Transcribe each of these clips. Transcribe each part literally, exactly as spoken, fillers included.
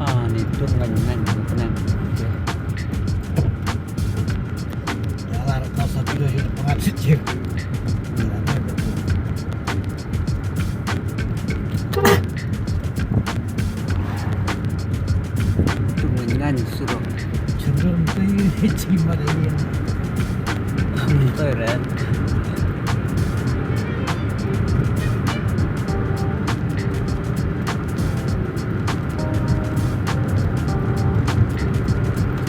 Ah, ni tu ngan ngan tu ngan. Ya lah, kau satu dah hidup pengasit je. Tu ngan ngan suruh. Cenderung tu ini cuma ini. Betul kan?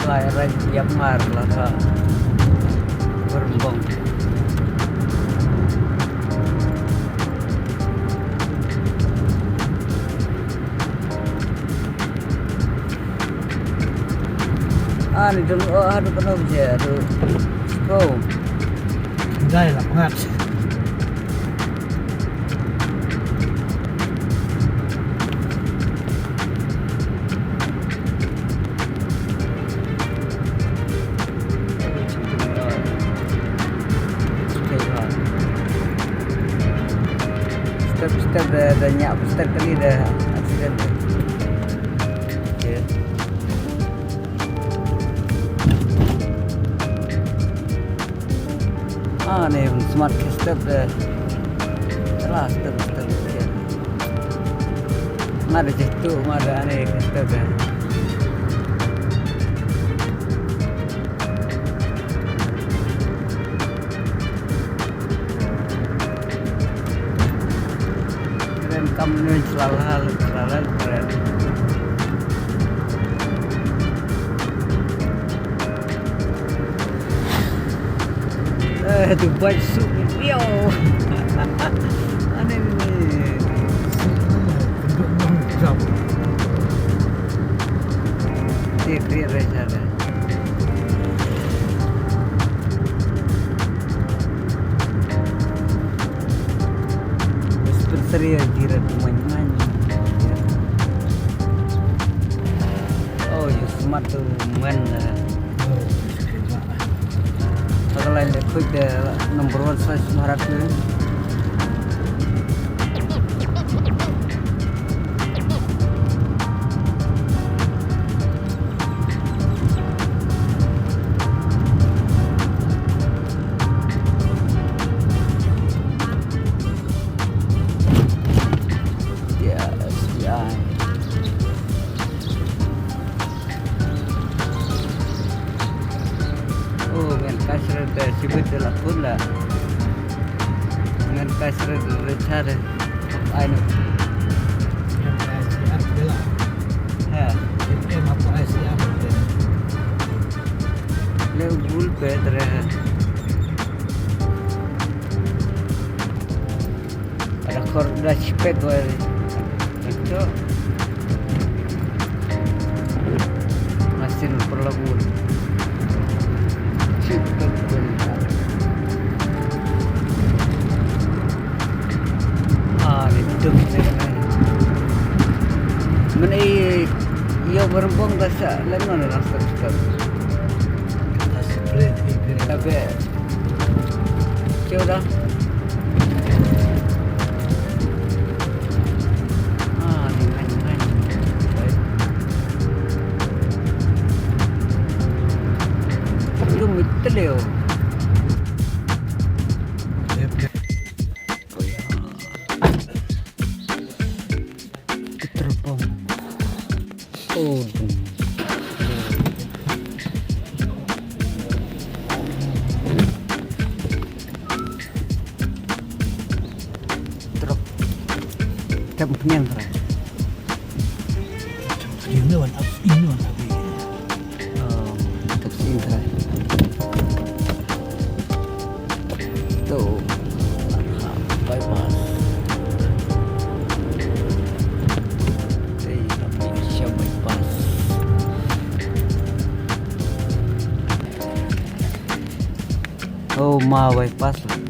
Lai rai ïap ngar la ka Berembong. Ah, ni dong, oh, aduh, kenapa sih, aduh. Go. Dai lah, pengat. Step, step dah, dah nyak, step kali dah accident. Okay. Ah, ni smart step dah. Salah step, step. Nga da jitu, nga da ani kata ka. Kren kam ni selalu, selalu kren. Eh, tu bike suk ni. Yo. Aneh ni. Dia clear dah sana. Dispensary jiran tu main-main. Oh, you smart tu man. Ka line da khuid da number one size Maharashtra. Yes, yeah. Oh, ngan kasret da sibit da la kun la. Ngan kasret da char. Ai no. Ha. Le bul pe tre. Ada kor da chipet wai. Itu. Masin perlagu. Chipet pun. Ah, ni dum ni. Mene yo berembong ka sa lem no na step step. Tapi Kyo dah. Ah, ni main, ni main. Baik. Lu mitel yo. Keterpong. Oh, dum. Trok. Tem pnyang trai. Pnyang wan ap, in wan ap. Oh, tem pnyang trai. To bypass. Hey, tapi siya bypass. Oh, ma bypass lah.